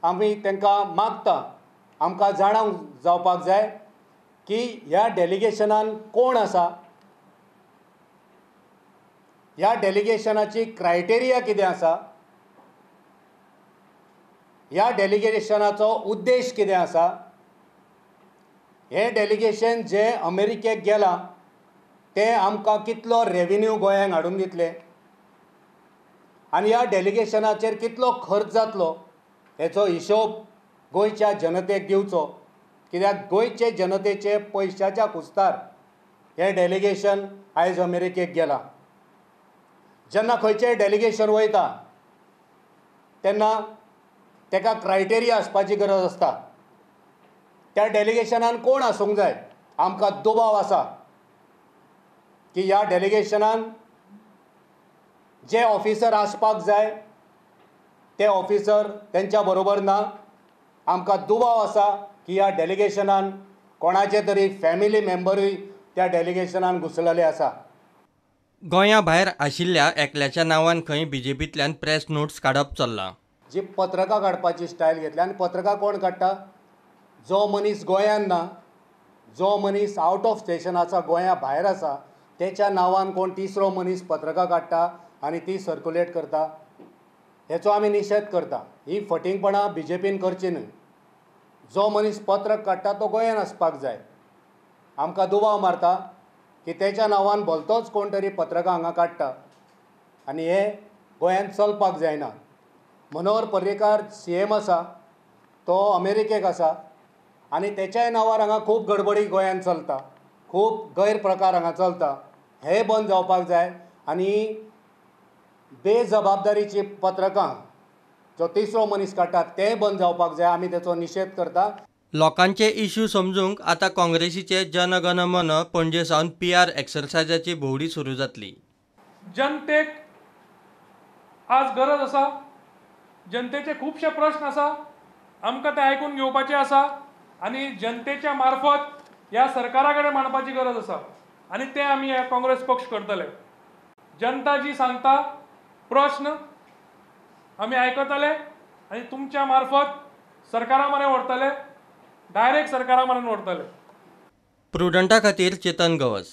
आमी तांकां मागता, आमकां जाणा जावपाक जाय की ह्या डेलिगेशनान कोण आसा, ह्या डेलिगेशनाची क्रायटेरिया कितें आसा, ह्या डेलिगेशनाचो उद्देश कितें आसा, हें डेलिगेशन जें अमेरिकेक गेलां तें आमकां कितलो रेविन्यू गोंयांक हाडून दितलें आनी ह्या डेलिगेशनाचेर कितलो खर्च जातलो हेचो हिशोब गोंयच्या जनतेक दिवचो. कित्याक गोंयचे जनतेचे पयशाच्या कुस्तार हें डेलिगेशन आयज अमेरिकेक गेलां. जेन्ना खंयचें डेलिगेशन वयता तेन्ना ताका क्रायटेरिया आसपाची गरज आसता. त्या डेलिगेशनान कोण आसूंक जाय, आमकां दुबाव आसा की ह्या डेलिगेशनान जे ऑफिसर आसपाक जाय ते ऑफिसर तेंच्या बरोबर ना. आमकां दुबाव आसा की ह्या डेलिगेशनान कोणाचे तरी फॅमिली मेंबरूय त्या डेलिगेशनान घुसलेले आसा. गोंया भायर आशिल्ल्या एकल्याच्या नांवान खंय बीजेपींतल्यान प्रेस नोट्स काडप चल्लां. जी पत्रकां काडपाची स्टायल घेतल्या आनी पत्रकां कोण काडटा, जो मनीस गोंयांत ना, जो मनीस आवट ऑफ स्टेशन आसा, गोंया भायर आसा, तेच्या नांवान कोण तिसरो मनीस पत्रकां काडटा आनी ती सर्कुलेट करता. हेचो आमी निशेध करता. ही फटींगपणां बीजेपीन करची न्हय. जो मनीस पत्रक काडटा तो गोंयांत आसपाक जाय. आमकां दुबाव मारता की तेच्या नांवान भलतोच कोण तरी पत्रकां हांगा काडटा आनी हें गोंयांत चलपाक जायना. मनोहर पर्रीकार सीएम आसा, तो अमेरिकेक आसा आनी तेच्याय नांवार हांगा खूब गडबडी गोंयांत चलता, खूब गैरप्रकार हांगा चलता. हे बंद जावपाक जाय आनी बेजबाबदारीची पत्रकां जो तिसरो मनीस काडटा तें बंद जावपाक जाय. आमी तेचो निशेध करता. लोकांचे इश्यू समजूंक आतां काँग्रेसीचे जन गण मन पणजे सावन पीआर एक्सरसायजाची भोंवडी सुरू जातली. जनतेक आज गरज आसा, जनतेचे खुबशे प्रश्न आसा, आमकां ते आयकून घेवपाचे आसा आनी जनतेच्या मार्फत ह्या सरकारा कडेन मांडपाची गरज आसा आनी तें आमी हे काँग्रेस पक्ष करतले. जनता जी सांगता प्रश्न आमी आयकतले आनी तुमच्या मार्फत सरकारा मरेन व्हरतले, डायरेक्ट सरकारा मरेन व्हरतले. प्रुडंटा खातीर चेतन गवस.